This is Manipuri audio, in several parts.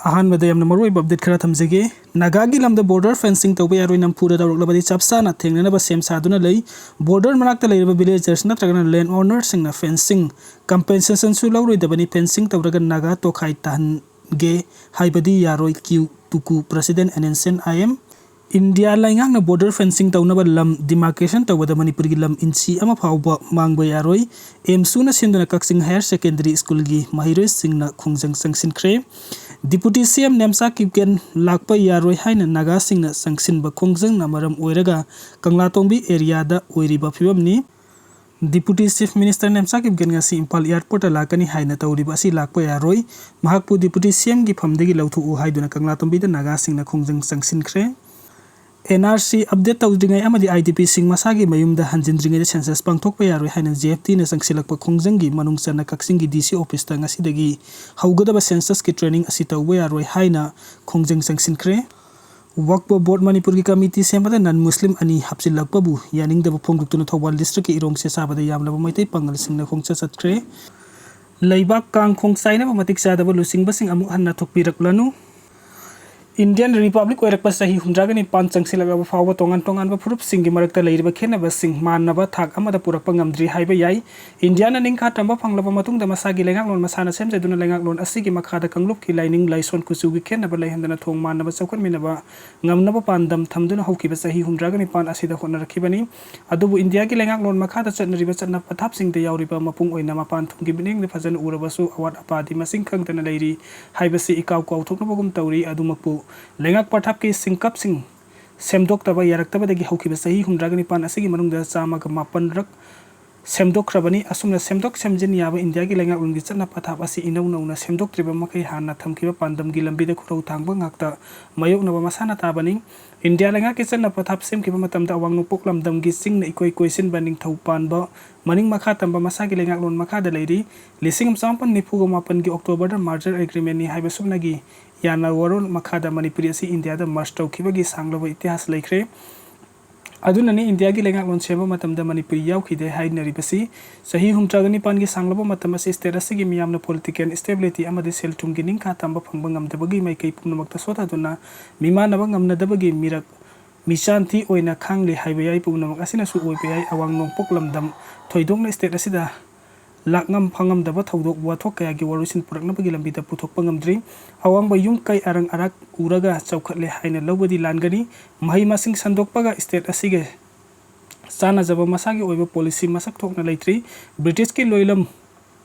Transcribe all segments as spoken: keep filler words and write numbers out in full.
ꯑꯍꯥꯟꯕꯗ ꯌꯥꯝꯅ ꯃꯔꯨꯑꯣꯏꯕ ꯑꯞꯗꯦꯠ ꯈꯔ ꯊꯝꯖꯒꯦ꯫ ꯅꯥꯒꯥꯒꯤ ꯂꯝꯗ ꯕꯣꯔꯗꯔ ꯐꯦꯟꯁꯤꯡ ꯇꯧꯕ ꯌꯥꯔꯣꯏ, ꯅꯝꯐꯨꯗ ꯇꯧꯔꯛꯂꯕꯗꯤ ꯆꯞ ꯆꯥꯅ ꯊꯦꯡꯅꯅꯕ ꯁꯦꯝ ꯁꯥꯗꯨꯅ ꯂꯩ꯫ ꯕꯣꯔꯗꯔ ꯃꯅꯥꯛꯇ ꯂꯩꯔꯤꯕ ꯚꯤꯂꯦꯖꯔꯁ ꯅꯠꯇ꯭ꯔꯒꯅ ꯂꯦꯟ ꯑꯣꯅꯔꯁꯤꯡꯅ ꯐꯦꯟꯁꯤꯡ ꯀꯝꯄꯦꯟꯁꯦꯁꯟꯁꯨ ꯂꯧꯔꯣꯏꯗꯕꯅꯤ꯫ ꯐꯦꯟꯁꯤꯡ ꯇꯧꯔꯒ ꯅꯥꯒꯥ ꯇꯣꯈꯥꯏ ꯇꯥꯍꯟꯒꯦ ꯍꯥꯏꯕꯗꯤ ꯌꯥꯔꯣꯏ꯫ ꯀ꯭ꯌꯨ ꯇꯨꯀꯨ ꯄ꯭ꯔꯁꯤꯗꯦꯟ ꯑꯦꯟ ꯑꯦꯟ ꯁꯦꯟ ꯑꯥꯏ ꯑꯦꯝ꯫ ꯏꯟꯗꯤꯌꯥ ꯂꯩꯉꯥꯛꯅ ꯕꯣꯔꯗꯔ ꯐꯦꯟꯁꯤꯡ ꯇꯧꯅꯕ ꯂꯝ ꯗꯤꯃꯥꯔꯀꯦꯁꯟ ꯇꯧꯕꯗ ꯃꯅꯤꯄꯨꯔꯒꯤ ꯂꯝ ꯏꯟꯆꯤ ꯑꯃ ꯐꯥꯎꯕ ꯃꯥꯡꯕ ꯌꯥꯔꯣꯏ꯫ ꯑꯦꯝꯁꯨꯅ ꯁꯤꯟꯗꯨꯅ ꯀꯛꯆꯤꯡ ꯍꯥꯌꯔ ꯁꯦꯀꯦꯟꯗꯔꯤ ꯁ꯭ꯀꯨꯜꯒꯤ ꯃꯍꯩꯔꯣꯏꯁꯤꯡꯅ ꯈꯣꯡꯖꯪ ꯆꯪꯁꯤꯟꯈ꯭ꯔꯦ꯫ ꯗꯤꯄꯨꯇꯤ ꯁꯤ ꯑꯦꯝ ꯅꯦꯝꯆꯥ ꯀꯤꯞꯒꯦꯟ ꯂꯥꯛꯄ ꯌꯥꯔꯣꯏ ꯍꯥꯏꯅ ꯅꯥꯒꯥꯁꯤꯡꯅ ꯆꯪꯁꯤꯟꯕ ꯈꯣꯡꯖꯪꯅ ꯃꯔꯝ ꯑꯣꯏꯔꯒ ꯀꯪꯂꯥꯇꯣꯡꯕꯤ ꯑꯦꯔꯤꯌꯥꯗ ꯑꯣꯏꯔꯤꯕ ꯐꯤꯕꯝꯅꯤ꯫ Deputy chief minister Nemcha Kipgen ꯉꯁꯤ ꯏꯝꯐꯥꯜ ꯑꯦꯌꯔꯄꯣꯔꯠꯇ ꯂꯥꯛꯀꯅꯤ ꯍꯥꯏꯅ ꯇꯧꯔꯤꯕ ꯑꯁꯤ ꯂꯥꯛꯄ ꯌꯥꯔꯣꯏ꯫ ꯃꯍꯥꯛꯄꯨ ꯗꯤꯄꯨꯇꯤ ꯁꯤ ꯑꯦꯝꯒꯤ ꯐꯝꯗꯒꯤ ꯂꯧꯊꯣꯛꯎ ꯍꯥꯏꯗꯨꯅ ꯀꯪꯂꯥꯇꯣꯡꯕꯤꯗ ꯅꯥꯒꯥꯁꯤꯡꯅ ꯈꯣꯡꯖꯪ ꯆꯪꯁꯤꯟꯈ꯭ꯔꯦ꯫ ꯑꯦꯟ ꯑꯥꯔ ꯁꯤ ꯑꯞꯗꯦꯠ ꯇꯧꯗ꯭ꯔꯤꯉꯩ ꯑꯃꯗꯤ ꯑꯥꯏ ꯗꯤ ꯄꯤꯁꯤꯡ ꯃꯁꯥꯒꯤ ꯃꯌꯨꯝꯗ ꯍꯟꯖꯤꯟꯗ꯭ꯔꯤꯉꯩꯗ ꯁꯦꯟꯁꯁ ꯄꯥꯡꯊꯣꯛꯄ ꯌꯥꯔꯣꯏ ꯍꯥꯏꯅ ꯖꯤ ꯑꯦꯐ ꯇꯤꯅ ꯆꯪꯁꯤꯜꯂꯛꯄ ꯈꯣꯡꯖꯪꯒꯤ ꯃꯅꯨꯡ ꯆꯟꯅ ꯀꯛꯆꯤꯡꯒꯤ ꯗꯤ ꯁꯤ ꯑꯣꯐꯤꯁꯇ ꯉꯁꯤꯗꯒꯤ ꯍꯧꯒꯗꯕ ꯁꯦꯟꯁꯁꯀꯤ ꯇ꯭ꯔꯦꯅꯤꯡ ꯑꯁꯤ ꯇꯧꯕ ꯌꯥꯔꯣꯏ ꯍꯥꯏꯅ ꯈꯣꯡꯖꯪ ꯆꯪꯁꯤꯟꯈ꯭ꯔꯦ꯫ ꯋꯛꯐ ꯕꯣꯔꯗ ꯃꯅꯤꯄꯨꯔꯒꯤ ꯀꯃꯤꯇꯤ ꯁꯦꯝꯕꯗ ꯅꯟ ꯃꯨꯁꯂꯤꯝ ꯑꯅꯤ ꯍꯥꯞꯆꯤꯜꯂꯛꯄꯕꯨ ꯌꯥꯅꯤꯡꯗꯕ ꯐꯣꯡꯗꯣꯛꯇꯨꯅ ꯊꯧꯕꯥꯜ ꯗꯤꯁꯇ꯭ꯔꯤꯛꯀꯤ ꯏꯔꯣꯡ ꯁꯦꯁꯥꯕꯗ ꯌꯥꯝꯂꯕ ꯃꯩꯇꯩ ꯄꯥꯡꯒꯜꯁꯤꯡꯅ ꯈꯣꯡꯆꯠ ꯆꯠꯈ꯭ꯔꯦ꯫ ꯂꯩꯕꯥꯛ ꯀꯥꯡ ꯈꯣꯡ ꯆꯥꯏꯅꯕ ꯃꯇꯤꯛ ꯆꯥꯗꯕ ꯂꯨꯆꯤꯡꯕꯁꯤꯡ ꯑꯃꯨꯛ ꯍꯟꯅ ꯊꯣꯛꯄꯤꯔꯛꯂꯅꯨ꯫ ꯏꯟꯗꯤꯌꯟ ꯔꯤꯄꯕ꯭ꯂꯤꯛ ꯑꯣꯏꯔꯛꯄ ꯆꯍꯤ ꯍꯨꯝꯗ꯭ꯔꯥꯒ ꯅꯤꯄꯥꯟ ꯆꯪꯁꯤꯜꯂꯛꯂꯕ ꯐꯥꯎꯕ ꯇꯣꯉꯥꯟ ꯇꯣꯉꯥꯟꯕ ꯐꯨꯔꯨꯞꯁꯤꯡꯒꯤ ꯃꯔꯛꯇ ꯂꯩꯔꯤꯕ ꯈꯦꯠꯅꯕꯁꯤꯡ ꯃꯥꯟꯅꯕ ꯊꯥꯛ ꯑꯃꯗ ꯄꯨꯔꯛꯄ ꯉꯝꯗ꯭ꯔꯤ ꯍꯥꯏꯕ ꯌꯥꯏ꯫ ꯏꯟꯗꯤꯌꯥꯅ ꯅꯤꯡꯈꯥ ꯇꯝꯕ ꯐꯪꯂꯕ ꯃꯇꯨꯡꯗ ꯃꯁꯥꯒꯤ ꯂꯩꯉꯥꯛꯂꯣꯟ ꯃꯁꯥꯅ ꯁꯦꯝꯖꯗꯨꯅ ꯂꯩꯉꯥꯛꯂꯣꯟ ꯑꯁꯤꯒꯤ ꯃꯈꯥꯗ ꯀꯥꯡꯂꯨꯞꯀꯤ ꯂꯥꯏꯅꯤꯡ ꯂꯥꯏꯁꯣꯟ ꯀꯨꯆꯨꯒꯤ ꯈꯦꯠꯅꯕ ꯂꯩꯍꯟꯗꯅ ꯊꯣꯡ ꯃꯥꯟꯅꯕ ꯆꯥꯎꯈꯠꯃꯤꯟꯅꯕ ꯉꯝꯅꯕ ꯄꯥꯟꯗꯝ ꯊꯝꯗꯨꯅ ꯍꯧꯈꯤꯕ ꯆꯍꯤ ꯍꯨꯝꯗ꯭ꯔꯥꯒ ꯅꯤꯄꯥꯟ ꯑꯁꯤꯗ ꯍꯣꯠꯅꯔꯛꯈꯤꯕꯅꯤ꯫ ꯑꯗꯨꯕꯨ ꯏꯟꯗꯤꯌꯥꯒꯤ ꯂꯩꯉꯥꯛꯂꯣꯟ ꯃꯈꯥꯗ ꯆꯠꯅꯔꯤꯕ ꯆꯠꯅ ꯄꯊꯥꯞꯁꯤꯡꯗ ꯌꯥꯎꯔꯤꯕ ꯃꯄꯨꯡ ꯑꯣꯏꯅ ꯃꯄꯥꯟ ꯊꯣꯡꯒꯤ ꯃꯤꯠꯌꯦꯡꯗ ꯐꯖꯅ ꯎꯔꯕꯁꯨ ꯑꯋꯥꯠ ꯑꯄꯥꯗꯤ ꯃꯁꯤꯡ ꯈꯪꯗꯅ ꯂꯩꯔꯤ ꯍꯥꯏꯕꯁꯤ ꯏꯀꯥꯎ ꯀꯥꯎꯊꯣꯛꯅꯕꯒꯨꯝ ꯇꯧꯔꯤ꯫ ꯑꯗꯨꯃꯛꯄꯨ ꯂꯩꯉꯥꯛ ꯄꯊꯥꯞꯀꯤ ꯁꯤꯡꯀꯞꯁꯤꯡ ꯁꯦꯝꯗꯣꯛꯇꯕ ꯌꯥꯔꯛꯇꯕꯗꯒꯤ ꯍꯧꯈꯤꯕ ꯆꯍꯤ ꯍꯨꯝꯗ꯭ꯔꯥꯒ ꯅꯤꯄꯥꯟ ꯑꯁꯤꯒꯤ ꯃꯅꯨꯡꯗ ꯆꯥꯝꯃꯒ ꯃꯥꯄꯟꯔꯛ ꯁꯦꯝꯗꯣꯛꯈ꯭ꯔꯕꯅꯤ꯫ ꯑꯁꯨꯝꯅ ꯁꯦꯝꯗꯣꯛ ꯁꯦꯝꯖꯤꯟ ꯌꯥꯕ ꯏꯟꯗꯤꯌꯥꯒꯤ ꯂꯩꯉꯥꯛꯂꯣꯟꯒꯤ ꯆꯠꯅ ꯄꯊꯥꯞ ꯑꯁꯤ ꯏꯅꯧ ꯅꯧꯅ ꯁꯦꯝꯗꯣꯛꯇ꯭ꯔꯤꯕ ꯃꯈꯩ ꯍꯥꯟꯅ ꯊꯝꯈꯤꯕ ꯄꯥꯟꯗꯝꯒꯤ ꯂꯝꯕꯤꯗ ꯈꯨꯔꯧ ꯊꯥꯡꯕ ꯉꯥꯛꯇ ꯃꯥꯌꯣꯛꯅꯕ ꯃꯁꯥꯅ ꯇꯥꯕꯅꯤ꯫ ꯏꯟꯗꯤꯌꯥ ꯂꯩꯉꯥꯛꯀꯤ ꯆꯠꯅ ꯄꯊꯥꯞ ꯁꯦꯝꯈꯤꯕ ꯃꯇꯝꯗ ꯑꯋꯥꯡ ꯅꯣꯡꯄꯣꯛ ꯂꯝꯗꯝꯒꯤ ꯆꯤꯡꯅ ꯏꯀꯣꯏ ꯀꯣꯏꯁꯤꯟꯕ ꯅꯤꯡꯊꯧ ꯄꯥꯟꯕ ꯃꯅꯤꯡ ꯃꯈꯥ ꯇꯝꯕ ꯃꯁꯥꯒꯤ ꯂꯩꯉꯥꯛꯂꯣꯟ ꯃꯈꯥꯗ ꯂꯩꯔꯤ꯫ ꯂꯤꯁꯤꯡ ꯑꯃ ꯆꯃꯥꯄꯟ ꯅꯤꯐꯨꯒ ꯃꯥꯄꯟꯒꯤ ꯑꯣꯛꯇꯣꯕꯔꯗ ꯃꯥꯔꯖꯔ ꯑꯦꯒ꯭ꯔꯤꯃꯦꯟꯅꯤ ꯍꯥꯏꯕ ꯁꯨꯞꯅꯒꯤ ꯌꯥꯅꯋꯥꯔꯣꯜ ꯃꯈꯥꯗ ꯃꯅꯤꯄꯨꯔꯤ ꯑꯁꯤ ꯏꯟꯗꯤꯌꯥꯗ ꯃꯔꯖ ꯇꯧꯈꯤꯕꯒꯤ ꯁꯥꯡꯂꯕ ꯏꯇꯤꯍꯥꯁ ꯂꯩꯈ꯭ꯔꯦ꯫ ꯑꯗꯨꯅꯅꯤ ꯏꯟꯗꯤꯌꯥꯒꯤ ꯂꯩꯉꯥꯛꯂꯣꯟ ꯁꯦꯝꯕ ꯃꯇꯝꯗ ꯃꯅꯤꯄꯨꯔꯤ ꯌꯥꯎꯈꯤꯗꯦ ꯍꯥꯏꯅꯔꯤꯕꯁꯤ꯫ ꯆꯍꯤ ꯍꯨꯝꯗ꯭ꯔꯥꯒ ꯅꯤꯄꯥꯟꯒꯤ ꯁꯥꯡꯂꯕ ꯃꯇꯝ ꯑꯁꯤ state ꯑꯁꯤꯒꯤ ꯃꯤꯌꯥꯝꯅ political stability ꯑꯃꯗꯤ ꯁꯦꯜ ꯊꯨꯝꯒꯤ ꯅꯤꯡꯈꯥ ꯇꯝꯕ ꯐꯪꯕ ꯉꯝꯗꯕꯒꯤ ꯃꯥꯏꯀꯩ ꯄꯨꯝꯅꯃꯛꯇ ꯁꯣꯊꯗꯨꯅ ꯃꯤꯃꯥꯟꯅꯕ ꯉꯝꯅꯗꯕꯒꯤ ꯃꯤꯔꯛ ꯃꯤꯆꯥꯟꯊꯤ ꯑꯣꯏꯅ ꯈꯥꯡꯂꯤ ꯍꯥꯏꯕ ꯌꯥꯏ꯫ ꯄꯨꯝꯅꯃꯛ ꯑꯁꯤꯅꯁꯨ ꯑꯣꯏꯕ ꯌꯥꯏ꯫ ꯑꯋꯥꯡ ꯅꯣꯡꯄꯣꯛ ꯂꯝꯗꯝ ꯊꯣꯏꯗꯣꯛꯅ state ꯑꯁꯤꯗ ꯂꯥꯛꯉꯝ ꯐꯪꯉꯝꯗꯕ ꯊꯧꯗꯣꯛ ꯋꯥꯊꯣꯛ ꯀꯌꯥꯒꯤ ꯋꯥꯔꯣꯏꯁꯤꯟ ꯄꯨꯔꯛꯅꯕꯒꯤ ꯂꯝꯕꯤꯗ ꯄꯨꯊꯣꯛꯄ ꯉꯝꯗ꯭ꯔꯤ꯫ ꯑꯋꯥꯡꯕ ꯌꯨꯝ ꯀꯩ ꯑꯔꯪ ꯑꯔꯥꯛ ꯎꯔꯒ ꯆꯥꯎꯈꯠꯂꯦ ꯍꯥꯏꯅ ꯂꯧꯕꯗꯤ ꯂꯥꯟꯒꯅꯤ꯫ ꯃꯍꯩ ꯃꯁꯤꯡ ꯁꯟꯗꯣꯛꯄꯒ state ꯑꯁꯤꯒꯤ ꯆꯥꯟꯅꯖꯕ ꯃꯁꯥꯒꯤ ꯑꯣꯏꯕ policy ꯃꯁꯛ ꯊꯣꯛꯅ ꯂꯩꯇ꯭ꯔꯤ꯫ ꯕ꯭ꯔꯤꯇꯤꯁꯀꯤ ꯂꯣꯏꯂꯝ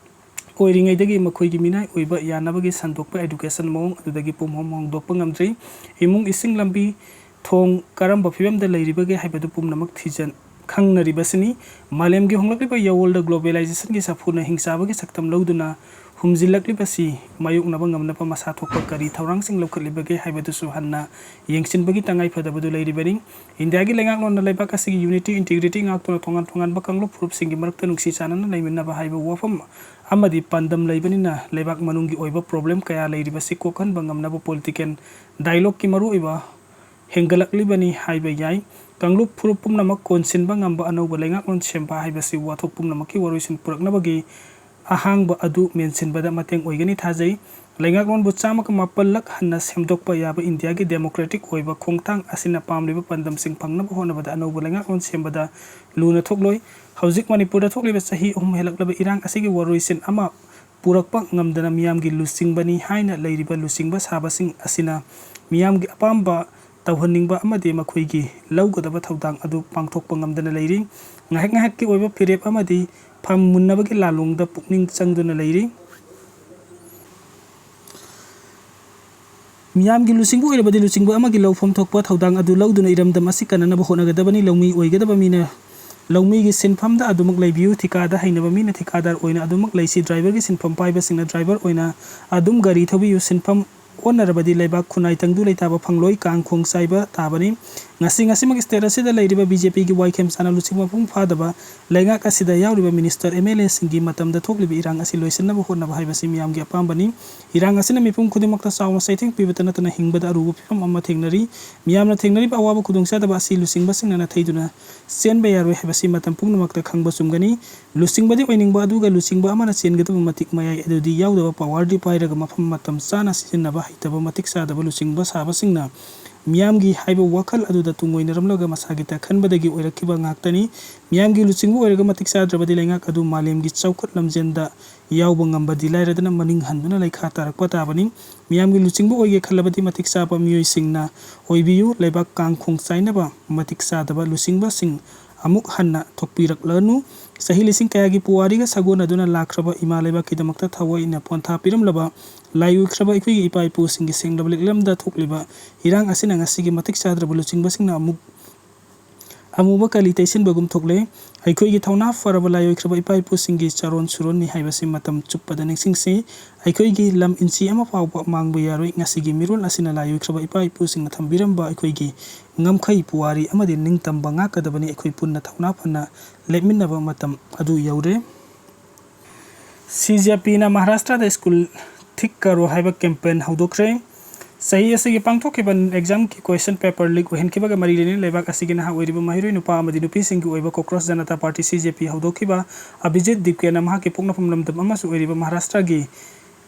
ꯑꯣꯏꯔꯤꯉꯩꯗꯒꯤ ꯃꯈꯣꯏꯒꯤ ꯃꯤꯅꯥꯏ ꯑꯣꯏꯕ ꯌꯥꯅꯕꯒꯤ ꯁꯟꯗꯣꯛꯄ education ꯃꯑꯣꯡ ꯑꯗꯨꯗꯒꯤ ꯄꯨꯝꯍꯣꯡ ꯍꯣꯡꯗꯣꯛꯄ ꯉꯝꯗ꯭ꯔꯤ꯫ ꯏꯃꯨꯡ ꯏꯁꯤꯡ ꯂꯝꯕꯤ ꯊꯣꯡ ꯀꯔꯝꯕ ꯐꯤꯕꯝꯗ ꯂꯩꯔꯤꯕꯒꯦ ꯍꯥꯏꯕꯗꯨ ꯄꯨꯝꯅꯃꯛ ꯊꯤꯖꯟ ꯈꯪꯅꯔꯤꯕꯁꯤꯅꯤ꯫ ꯃꯥꯂꯦꯝꯒꯤ ꯍꯣꯡꯂꯛꯂꯤꯕ ꯌꯥꯑꯣꯜꯗ globalizationꯒꯤ ꯁꯥꯐꯨꯅ ꯍꯤꯡꯆꯥꯕꯒꯤ ꯁꯛꯇꯝ ꯂꯧꯗꯨꯅ ꯍꯨꯝꯖꯤꯜꯂꯛꯂꯤꯕꯁꯤ ꯃꯥꯌꯣꯛꯅꯕ ꯉꯝꯅꯕ ꯃꯁꯥ ꯊꯣꯛꯄ ꯀꯔꯤ ꯊꯧꯔꯥꯡꯁꯤꯡ ꯂꯧꯈꯠꯂꯤꯕꯒꯦ ꯍꯥꯏꯕꯗꯨꯁꯨ ꯍꯟꯅ ꯌꯦꯡꯁꯤꯟꯕꯒꯤ ꯇꯉꯥꯏ ꯐꯗꯕꯗꯨ ꯂꯩꯔꯤꯕꯅꯤ꯫ ꯏꯟꯗꯤꯌꯥꯒꯤ ꯂꯩꯉꯥꯛꯂꯣꯟꯅ ꯂꯩꯕꯥꯛ ꯑꯁꯤꯒꯤ unity, integrity ꯉꯥꯛꯇꯨꯅ ꯇꯣꯉꯥꯟ ꯇꯣꯉꯥꯟꯕ ꯀꯥꯡꯂꯨꯞ ꯐꯨꯔꯨꯞꯁꯤꯡꯒꯤ ꯃꯔꯛꯇ ꯅꯨꯡꯁꯤ ꯆꯥꯟꯅꯅ ꯂꯩꯃꯤꯟꯅꯕ ꯍꯥꯏꯕ ꯋꯥꯐꯝ ꯑꯃꯗꯤ ꯄꯥꯟꯗꯝ ꯂꯩꯕꯅꯤꯅ ꯂꯩꯕꯥꯛ ꯃꯅꯨꯡꯒꯤ ꯑꯣꯏꯕ problem ꯀꯌꯥ ꯂꯩꯔꯤꯕꯁꯤ ꯀꯣꯛꯍꯟꯕ ꯉꯝꯅꯕ political dialogueꯀꯤ ꯃꯔꯨꯑꯣꯏꯕ ꯍꯦꯟꯒꯠꯂꯛꯂꯤꯕꯅꯤ ꯍꯥꯏꯕ ꯌꯥꯏ꯫ ꯀꯥꯡꯂꯨꯞ ꯐꯨꯔꯨꯞ ꯄꯨꯝꯅꯃꯛ ꯀꯣꯟꯁꯤꯟꯕ ꯉꯝꯕ ꯑꯅꯧꯕ ꯂꯩꯉꯥꯛꯂꯣꯟ ꯁꯦꯝꯕ ꯍꯥꯏꯕꯁꯤ ꯋꯥꯊꯣꯛ ꯄꯨꯝꯅꯃꯛꯀꯤ ꯋꯥꯔꯣꯏꯁꯤꯟ ꯄꯨꯔꯛꯅꯕꯒꯤ ꯑꯍꯥꯡꯕ ꯑꯗꯨ ꯃꯦꯟꯁꯤꯟꯕꯗ ꯃꯇꯦꯡ ꯑꯣꯏꯒꯅꯤ ꯊꯥꯖꯩ꯫ ꯂꯩꯉꯥꯛꯂꯣꯟꯕꯨ ꯆꯥꯝꯃꯒ ꯃꯥꯄꯜꯂꯛ ꯍꯟꯅ ꯁꯦꯝꯗꯣꯛꯄ ꯌꯥꯕ ꯏꯟꯗꯤꯌꯥꯒꯤ democratic ꯑꯣꯏꯕ ꯈꯣꯡꯊꯥꯡ ꯑꯁꯤꯅ ꯄꯥꯝꯂꯤꯕ ꯄꯥꯟꯗꯝꯁꯤꯡ ꯐꯪꯅꯕ ꯍꯣꯠꯅꯕꯗ ꯑꯅꯧꯕ ꯂꯩꯉꯥꯛꯂꯣꯟ ꯁꯦꯝꯕꯗ ꯂꯨꯅ ꯊꯣꯛꯂꯣꯏ꯫ ꯍꯧꯖꯤꯛ ꯃꯅꯤꯄꯨꯔꯗ ꯊꯣꯛꯂꯤꯕ ꯆꯍꯤ ꯑꯍꯨꯝ ꯍꯦꯜꯂꯛꯂꯕ ꯏꯔꯥꯡ ꯑꯁꯤꯒꯤ ꯋꯥꯔꯣꯏꯁꯤꯟ ꯑꯃ ꯄꯨꯔꯛꯄ ꯉꯝꯗꯅ ꯃꯤꯌꯥꯝꯒꯤ ꯂꯨꯆꯤꯡꯕꯅꯤ ꯍꯥꯏꯅ ꯂꯩꯔꯤꯕ ꯂꯨꯆꯤꯡꯕ ꯁꯥꯕꯁꯤꯡ ꯑꯁꯤꯅ ꯃꯤꯌꯥꯝꯒꯤ ꯑꯄꯥꯝꯕ ꯇꯧꯍꯟꯅꯤꯡꯕ ꯑꯃꯗꯤ ꯃꯈꯣꯏꯒꯤ ꯂꯧꯒꯗꯕ ꯊꯧꯗꯥꯡ ꯑꯗꯨ ꯄꯥꯡꯊꯣꯛꯄ ꯉꯝꯗꯅ ꯂꯩꯔꯤ꯫ ꯉꯥꯏꯍꯥꯛ ꯉꯥꯏꯍꯥꯛꯀꯤ ꯑꯣꯏꯕ ꯐꯤꯔꯦꯞ ꯑꯃꯗꯤ ꯐꯝ ꯃꯨꯟꯅꯕꯒꯤ ꯂꯥꯂꯣꯡꯗ ꯄꯨꯛꯅꯤꯡ ꯆꯪꯗꯨꯅ ꯂꯩꯔꯤ꯫ ꯃꯤꯌꯥꯝꯒꯤ ꯂꯨꯆꯤꯡꯕ ꯑꯣꯏꯔꯕꯗꯤ ꯂꯨꯆꯤꯡꯕ ꯑꯃꯒꯤ ꯂꯧꯐꯝ ꯊꯣꯛꯄ ꯊꯧꯗꯥꯡ ꯑꯗꯨ ꯂꯧꯗꯨꯅ ꯏꯔꯝꯗꯝ ꯑꯁꯤ ꯀꯟꯅꯅꯕ ꯍꯣꯠꯅꯒꯗꯕꯅꯤ꯫ ꯂꯧꯃꯤ ꯑꯣꯏꯒꯗꯕ ꯃꯤꯅ ꯂꯧꯃꯤꯒꯤ ꯁꯤꯟꯐꯝꯗ ꯑꯗꯨꯃꯛ ꯂꯩꯕꯤꯌꯨ꯫ ꯊꯤꯀꯥꯗ ꯍꯩꯅꯕ ꯃꯤꯅ ꯊꯤꯀꯥꯗꯥꯔ ꯑꯣꯏꯅ ꯑꯗꯨꯃꯛ ꯂꯩꯁꯤ꯫ Driverꯒꯤ ꯁꯤꯟꯐꯝ ꯄꯥꯏꯕꯁꯤꯡꯅ driver ꯑꯣꯏꯅ ꯑꯗꯨꯝ ꯒꯥꯔꯤ ꯊꯧꯕꯤꯌꯨ꯫ ꯁꯤꯟꯐꯝ ꯑꯣꯟꯅꯔꯕꯗꯤ ꯂꯩꯕꯥꯛ ꯈꯨꯟꯅꯥꯏ ꯇꯪꯗꯨ ꯂꯩꯇꯥꯕ ꯐꯪꯂꯣꯏ, ꯀꯥꯡ ꯈꯣꯡ ꯆꯥꯏꯕ ꯇꯥꯕꯅꯤ꯫ ꯉꯁꯤ ꯉꯁꯤꯃꯛ state ꯑꯁꯤꯗ ꯂꯩꯔꯤꯕ BJPꯒꯤ ꯋꯥꯏꯈꯦꯝ ꯆꯥꯅ ꯂꯨꯆꯤꯡ ꯃꯄꯨꯡ ꯐꯥꯗꯕ ꯂꯩꯉꯥꯛ ꯑꯁꯤꯗ ꯌꯥꯎꯔꯤꯕ minister, MLAꯁꯤꯡꯒꯤ ꯃꯇꯝꯗ ꯊꯣꯛꯂꯤꯕ ꯏꯔꯥꯡ ꯑꯁꯤ ꯂꯣꯏꯁꯤꯟꯅꯕ ꯍꯣꯠꯅꯕ ꯍꯥꯏꯕꯁꯤ ꯃꯤꯌꯥꯝꯒꯤ ꯑꯄꯥꯝꯕꯅꯤ꯫ ꯏꯔꯥꯡ ꯑꯁꯤꯅ ꯃꯤꯄꯨꯝ ꯈꯨꯗꯤꯡꯃꯛꯇ ꯆꯥꯎꯅ ꯆꯩꯊꯦꯡ ꯄꯤꯕꯇ ꯅꯠꯇꯅ ꯍꯤꯡꯕꯗ ꯑꯔꯨꯕ ꯐꯤꯕꯝ ꯑꯃ ꯊꯦꯡꯅꯔꯤ꯫ ꯃꯤꯌꯥꯝꯅ ꯊꯦꯡꯅꯔꯤꯕ ꯑꯋꯥꯕ ꯈꯨꯗꯣꯡꯆꯥꯗꯕ ꯑꯁꯤ ꯂꯨꯆꯤꯡꯕꯁꯤꯡꯅ ꯅꯥꯊꯩꯗꯨꯅ ꯆꯦꯟꯕ ꯌꯥꯔꯣꯏ ꯍꯥꯏꯕꯁꯤ ꯃꯇꯝ ꯄꯨꯝꯅꯃꯛꯇ ꯈꯪꯕ ꯆꯨꯝꯒꯅꯤ꯫ ꯂꯨꯆꯤꯡꯕꯗꯤ ꯑꯣꯏꯅꯤꯡꯕ ꯑꯗꯨꯒ ꯂꯨꯆꯤꯡꯕ ꯑꯃꯅ ꯆꯦꯟꯒꯗꯕ ꯃꯇꯤꯛ ꯃꯌꯥꯏ ꯑꯗꯨꯗꯤ ꯌꯥꯎꯗꯕ, powerꯗꯤ ꯄꯥꯏꯔꯒ ꯃꯐꯝ ꯃꯇꯝ ꯆꯥꯅ ꯁꯤꯖꯤꯟꯅꯕ ꯍꯩꯇꯕ, ꯃꯇꯤꯛ ꯆꯥꯗꯕ ꯂꯨꯆꯤꯡꯕ ꯁꯥꯕꯁꯤꯡꯅ ꯃꯤꯌꯥꯝꯒꯤ ꯍꯥꯏꯕ ꯋꯥꯈꯜ ꯑꯗꯨꯗ ꯇꯨꯡꯑꯣꯏꯅꯔꯝꯂꯒ ꯃꯁꯥꯒꯤ ꯇ ꯈꯟꯕꯗꯒꯤ ꯑꯣꯏꯔꯛꯈꯤꯕ ꯉꯥꯛꯇꯅꯤ꯫ ꯃꯤꯌꯥꯝꯒꯤ ꯂꯨꯆꯤꯡꯕ ꯑꯣꯏꯔꯒ ꯃꯇꯤꯛ ꯆꯥꯗ꯭ꯔꯕꯗꯤ ꯂꯩꯉꯥꯛ ꯑꯗꯨ ꯃꯥꯂꯦꯝꯒꯤ ꯆꯥꯎꯈꯠ ꯂꯝꯖꯦꯟꯗ ꯌꯥꯎꯕ ꯉꯝꯕꯗꯤ ꯂꯥꯏꯔꯗꯅ ꯃꯅꯤꯡ ꯍꯟꯗꯨꯅ ꯂꯩꯈꯥ ꯇꯥꯔꯛꯄ ꯇꯥꯕꯅꯤ꯫ ꯃꯤꯌꯥꯝꯒꯤ ꯂꯨꯆꯤꯡꯕ ꯑꯣꯏꯒꯦ ꯈꯜꯂꯕꯗꯤ ꯃꯇꯤꯛ ꯆꯥꯕ ꯃꯤꯑꯣꯏꯁꯤꯡꯅ ꯑꯣꯏꯕꯤꯌꯨ꯫ ꯂꯩꯕꯥꯛ ꯀꯥꯡ ꯈꯣꯡ ꯆꯥꯏꯅꯕ ꯃꯇꯤꯛ ꯆꯥꯗꯕ ꯂꯨꯆꯤꯡꯕꯁꯤꯡ ꯑꯃꯨꯛ ꯍꯟꯅ ꯊꯣꯛꯄꯤꯔꯛꯂꯅꯨ꯫ ꯆꯍꯤ ꯂꯤꯁꯤꯡ ꯀꯌꯥꯒꯤ ꯄꯨꯋꯥꯔꯤꯒ ꯁꯥꯒꯣꯟꯅꯗꯨꯅ ꯂꯥꯛꯈ꯭ꯔꯕ ꯏꯃꯥ ꯂꯩꯕꯥꯛꯀꯤꯗꯃꯛꯇ ꯊꯋꯥꯏꯅ ꯄꯣꯟꯊꯥ ꯄꯤꯔꯝꯂꯕ ꯂꯥꯏ ꯑꯣꯏꯈ꯭ꯔꯕ ꯑꯩꯈꯣꯏꯒꯤ ꯏꯄꯥ ꯏꯄꯨꯁꯤꯡꯒꯤ ꯁꯦꯡꯂꯕ ꯂꯤꯛꯂꯝꯗ ꯊꯣꯛꯂꯤꯕ ꯏꯔꯥꯡ ꯑꯁꯤꯅ ꯉꯁꯤꯒꯤ ꯃꯇꯤꯛ ꯆꯥꯗ꯭ꯔꯕ ꯂꯨꯆꯤꯡꯕꯁꯤꯡꯅ ꯑꯃꯨꯛ ꯑꯃꯨꯕ ꯀꯂꯤ ꯇꯩꯁꯤꯟꯕꯒꯨꯝ ꯊꯣꯛꯂꯦ꯫ ꯑꯩꯈꯣꯏꯒꯤ ꯊꯧꯅꯥ ꯐꯔꯕ ꯂꯥꯏ ꯑꯣꯏꯈ꯭ꯔꯕ ꯏꯄꯥ ꯏꯄꯨꯁꯤꯡꯒꯤ ꯆꯥꯔꯣꯟ ꯁꯨꯔꯣꯟꯅꯤ ꯍꯥꯏꯕꯁꯤ ꯃꯇꯝ ꯆꯨꯞꯄꯗ ꯅꯤꯡꯁꯤꯡꯁꯤ꯫ ꯑꯩꯈꯣꯏꯒꯤ ꯂꯝ ꯏꯟꯆꯤ ꯑꯃ ꯐꯥꯎꯕ ꯃꯥꯡꯕ ꯌꯥꯔꯣꯏ꯫ ꯉꯁꯤꯒꯤ ꯃꯤꯔꯣꯜ ꯑꯁꯤꯅ ꯂꯥꯏ ꯑꯣꯏꯈ꯭ꯔꯕ ꯏꯄꯥ ꯏꯄꯨꯁꯤꯡꯅ ꯊꯝꯕꯤꯔꯝꯕ ꯑꯩꯈꯣꯏꯒꯤ ꯉꯝꯈꯩ, ꯄꯨꯋꯥꯔꯤ ꯑꯃꯗꯤ ꯅꯤꯡꯇꯝꯕ ꯉꯥꯛꯀꯗꯕꯅꯤ꯫ ꯑꯩꯈꯣꯏ ꯄꯨꯟꯅ ꯊꯧꯅꯥ ꯐꯅ ꯂꯦꯞꯃꯤꯟꯅꯕ ꯃꯇꯝ ꯑꯗꯨ ꯌꯧꯔꯦ꯫ CJPꯅ ꯃꯍꯥꯔꯥꯁꯇ꯭ꯔꯗ ꯁ꯭ꯀꯨꯜ ꯊꯤꯛ ꯀꯔꯣ ꯍꯥꯏꯕ campaign ꯍꯧꯗꯣꯛꯈ꯭ꯔꯦ꯫ ꯆꯍꯤ ꯑꯁꯤꯒꯤ ꯄꯥꯡꯊꯣꯛꯈꯤꯕ examꯒꯤ question paper leak ꯑꯣꯏꯍꯟꯈꯤꯕꯒ ꯃꯔꯤ ꯂꯩꯅꯅ ꯂꯩꯕꯥꯛ ꯑꯁꯤꯒꯤ ꯅꯍꯥ ꯑꯣꯏꯔꯤꯕ ꯃꯍꯩꯔꯣꯏ ꯅꯨꯄꯥ ꯑꯃꯗꯤ ꯅꯨꯄꯤꯁꯤꯡꯒꯤ ꯑꯣꯏꯕ Kokros Janata Party, CJP, ꯍꯧꯗꯣꯛꯈꯤꯕ ꯑꯚꯤꯖꯤꯠ ꯗꯤꯞꯀꯦꯅ ꯃꯍꯥꯛꯀꯤ ꯄꯣꯛꯅꯐꯝ ꯂꯝꯗꯝ ꯑꯃꯁꯨ ꯑꯣꯏꯔꯤꯕ ꯃꯍꯥꯔꯥꯁꯇ꯭ꯔꯒꯤ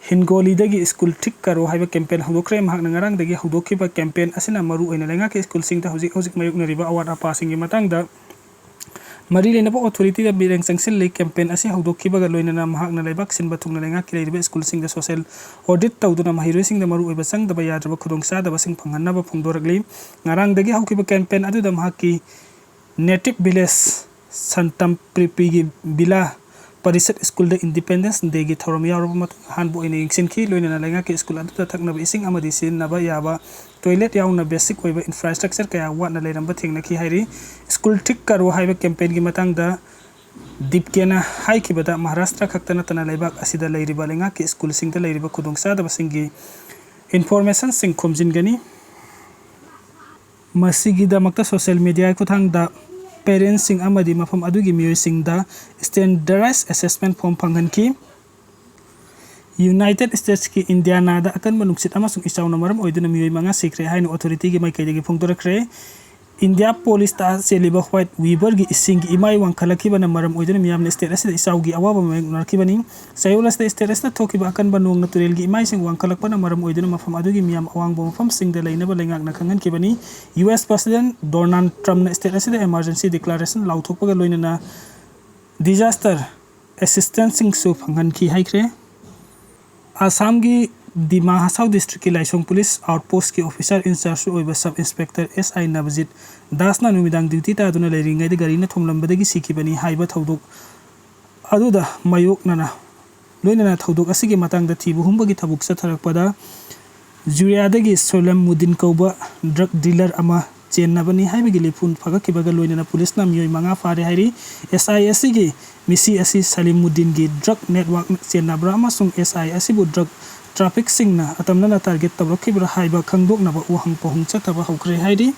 ꯍꯤꯟꯒꯣꯂꯤꯗꯒꯤ ꯁ꯭ꯀꯨꯜ ꯊꯤꯛ ꯀꯔꯣ ꯍꯥꯏꯕ campaign ꯍꯧꯗꯣꯛꯈ꯭ꯔꯦ꯫ ꯃꯍꯥꯛꯅ ꯉꯔꯥꯡꯗꯒꯤ ꯍꯧꯗꯣꯛꯈꯤꯕ campaign ꯑꯁꯤꯅ ꯃꯔꯨ ꯑꯣꯏꯅ ꯂꯩꯉꯥꯛꯀꯤ ꯁ꯭ꯀꯨꯜꯁꯤꯡꯗ ꯍꯧꯖꯤꯛ ꯍꯧꯖꯤꯛ ꯃꯥꯌꯣꯛꯅꯔꯤꯕ ꯑꯋꯥꯠ ꯑꯄꯥꯁꯤꯡꯒꯤ ꯃꯇꯥꯡꯗ ꯃꯔꯤ ꯂꯩꯅꯕ authorityꯗ ꯃꯤꯠꯌꯦꯡ ꯆꯪꯁꯤꯜꯂꯤ꯫ Campaign ꯑꯁꯤ ꯍꯧꯗꯣꯛꯈꯤꯕꯒ ꯂꯣꯏꯅꯅ ꯃꯍꯥꯛꯅ ꯂꯩꯕꯥꯛ ꯁꯤꯟꯕ ꯊꯨꯡꯅ ꯂꯩꯉꯥꯛꯀꯤ ꯂꯩꯔꯤꯕ ꯁ꯭ꯀꯨꯜꯁꯤꯡꯗ social audit ꯇꯧꯗꯨꯅ ꯃꯍꯩꯔꯣꯏꯁꯤꯡꯗ ꯃꯔꯨꯑꯣꯏꯕ ꯆꯪꯗꯕ ꯌꯥꯗ꯭ꯔꯕ ꯈꯨꯗꯣꯡꯆꯥꯗꯕꯁꯤꯡ ꯐꯪꯍꯟꯅꯕ ꯐꯣꯡꯗꯣꯔꯛꯂꯤ꯫ ꯉꯔꯥꯡꯗꯒꯤ ꯍꯧꯈꯤꯕ campaign ꯑꯗꯨꯗ ꯃꯍꯥꯛꯀꯤ native village ꯁꯟꯇꯝꯄ꯭ꯔꯤꯄꯤꯒꯤ ꯕꯤꯂꯥ ꯄꯔꯤꯁꯠ ꯁ꯭ꯀꯨꯜꯗ Independence Dayꯒꯤ ꯊꯧꯔꯝ ꯌꯥꯎꯔꯕ ꯃꯇꯨꯡ ꯑꯍꯥꯟꯕ ꯑꯣꯏꯅ ꯌꯦꯡꯁꯤꯟꯈꯤ꯫ ꯂꯣꯏꯅꯅ ꯂꯩꯉꯥꯛꯀꯤ ꯁ꯭ꯀꯨꯜ ꯑꯗꯨꯗ ꯊꯛꯅꯕ ꯏꯁꯤꯡ ꯑꯃꯗꯤ ꯁꯤꯖꯤꯟꯅꯕ ꯌꯥꯕ toilet ꯌꯥꯎꯅ basic ꯑꯣꯏꯕ infrastructure ꯀꯌꯥ ꯋꯥꯠꯅ ꯂꯩꯔꯝꯕ ꯊꯦꯡꯅꯈꯤ ꯍꯥꯏꯔꯤ꯫ ꯁ꯭ꯀꯨꯜ ꯊꯤꯛ ꯀꯔꯣ ꯍꯥꯏꯕ campaignꯒꯤ ꯃꯇꯥꯡꯗ ꯗꯤꯞꯀꯦꯅ ꯍꯥꯏꯈꯤꯕꯗ, ꯃꯍꯥꯔꯥꯁꯇ꯭ꯔ ꯈꯛꯇ ꯅꯠꯇꯅ ꯂꯩꯕꯥꯛ ꯑꯁꯤꯗ ꯂꯩꯔꯤꯕ ꯂꯩꯉꯥꯛꯀꯤ ꯁ꯭ꯀꯨꯜꯁꯤꯡꯗ ꯂꯩꯔꯤꯕ ꯈꯨꯗꯣꯡꯆꯥꯗꯕꯁꯤꯡꯒꯤ informationꯁꯤꯡ ꯈꯣꯝꯖꯤꯟꯒꯅꯤ꯫ ꯃꯁꯤꯒꯤꯗꯃꯛꯇ social mediaꯒꯤ ꯈꯨꯠꯊꯥꯡꯗ parentsꯁꯤꯡ ꯑꯃꯗꯤ ꯃꯐꯝ ꯑꯗꯨꯒꯤ ꯃꯤꯑꯣꯏꯁꯤꯡꯗ standardized assessment form ꯐꯪꯍꯟꯈꯤ꯫ United Statesꯀꯤ ꯏꯟꯗꯤꯌꯥꯅꯥꯗ ꯑꯀꯟꯕ ꯅꯨꯡꯁꯤꯠ ꯑꯃꯁꯨꯡ ꯏꯆꯥꯎꯅ ꯃꯔꯝ ꯑꯣꯏꯗꯨꯅ ꯃꯤꯑꯣꯏ ꯃꯉꯥ ꯁꯤꯈ꯭ꯔꯦ ꯍꯥꯏꯅ authorityꯒꯤ ꯃꯥꯏꯀꯩꯗꯒꯤ ꯐꯣꯡꯗꯣꯔꯛꯈ꯭ꯔꯦ꯫ ꯏꯟꯗꯤꯌꯥ ꯄꯣꯂꯤꯁꯇ ꯆꯦꯜꯂꯤꯕ White Riverꯒꯤ ꯏꯁꯤꯡꯒꯤ ꯏꯃꯥꯏ ꯋꯥꯡꯈꯠꯂꯛꯈꯤꯕꯅ ꯃꯔꯝ ꯑꯣꯏꯗꯨꯅ ꯃꯤꯌꯥꯝꯅ state ꯑꯁꯤꯗ ꯏꯆꯥꯎꯒꯤ ꯑꯋꯥꯕ ꯃꯥꯌꯣꯛꯅꯔꯛꯈꯤꯕꯅꯤ꯫ ꯆꯌꯣꯜ ꯑꯁꯤꯗ state ꯑꯁꯤꯗ ꯊꯣꯛꯈꯤꯕ ꯑꯀꯟꯕ ꯅꯣꯡꯅ ꯇꯨꯔꯦꯜꯒꯤ ꯏꯃꯥꯏꯁꯤꯡ ꯋꯥꯡꯈꯠꯂꯛꯄꯅ ꯃꯔꯝ ꯑꯣꯏꯗꯨꯅ ꯃꯐꯝ ꯑꯗꯨꯒꯤ ꯃꯤꯌꯥꯝ ꯑꯋꯥꯡꯕ ꯃꯐꯝꯁꯤꯡꯗ ꯂꯩꯅꯕ ꯂꯩꯉꯥꯛꯅ ꯈꯪꯍꯟꯈꯤꯕꯅꯤ꯫ US President Donald Trumpꯅ state ꯑꯁꯤꯗ emergency declaration ꯂꯥꯎꯊꯣꯛꯄꯒ ꯂꯣꯏꯅꯅ disaster assistanceꯁꯤꯡꯁꯨ ꯐꯪꯍꯟꯈꯤ ꯍꯥꯏꯈ꯭ꯔꯦ꯫ ꯑꯁꯥꯝꯒꯤ ꯗꯤꯃꯥ ꯍꯁꯥꯎ districtꯀꯤ ꯂꯥꯏꯁꯣꯡ police outpostꯀꯤ officer in charge ꯑꯣꯏꯕ sub inspector S I ꯅꯕꯖꯤꯠ ꯗꯥꯁꯅ ꯅꯨꯃꯤꯗꯥꯡ duty ꯇꯥꯗꯨꯅ ꯂꯩꯔꯤꯉꯩꯗ ꯒꯥꯔꯤꯅ ꯊꯣꯝꯂꯝꯕꯗꯒꯤ ꯁꯤꯈꯤꯕꯅꯤ ꯍꯥꯏꯕ ꯊꯧꯗꯣꯛ ꯑꯗꯨꯗ ꯃꯥꯌꯣꯛꯅꯅ ꯂꯣꯏꯅꯅ ꯊꯧꯗꯣꯛ ꯑꯁꯤꯒꯤ ꯃꯇꯥꯡꯗ ꯊꯤꯕ ꯍꯨꯝꯕꯒꯤ ꯊꯕꯛ ꯆꯠꯊꯔꯛꯄꯗ ꯖꯨꯔꯤꯌꯥꯗꯒꯤ ꯁꯣꯂꯝ ꯃꯨꯗꯤꯟ ꯀꯧꯕ drug dealer ꯑꯃ ꯆꯦꯟꯅꯕꯅꯤ ꯍꯥꯏꯕꯒꯤ ꯂꯤꯐꯨꯟ ꯐꯒꯠꯈꯤꯕꯒ ꯂꯣꯏꯅꯅ ꯄꯨꯂꯤꯁꯅ ꯃꯤꯑꯣꯏ ꯃꯉꯥ ꯐꯥꯔꯦ ꯍꯥꯏꯔꯤ꯫ S I ꯑꯁꯤꯒꯤ ꯃꯤꯁꯤ ꯑꯁꯤ ꯁꯂꯤꯝ ꯃꯨꯗꯤꯟꯒꯤ drug network ꯆꯦꯟꯅꯕ꯭ꯔꯥ ꯑꯃꯁꯨꯡ S I ꯑꯁꯤꯕꯨ drug traffickꯁꯤꯡꯅ ꯑꯇꯝꯅꯅ target ꯇꯧꯔꯛꯈꯤꯕ꯭ꯔꯥ ꯍꯥꯏꯕ ꯈꯪꯗꯣꯛꯅꯕ ꯋꯥꯍꯪ ꯄꯥꯎꯍꯪ ꯆꯠꯊꯕ ꯍꯧꯈ꯭ꯔꯦ ꯍꯥꯏꯔꯤ꯫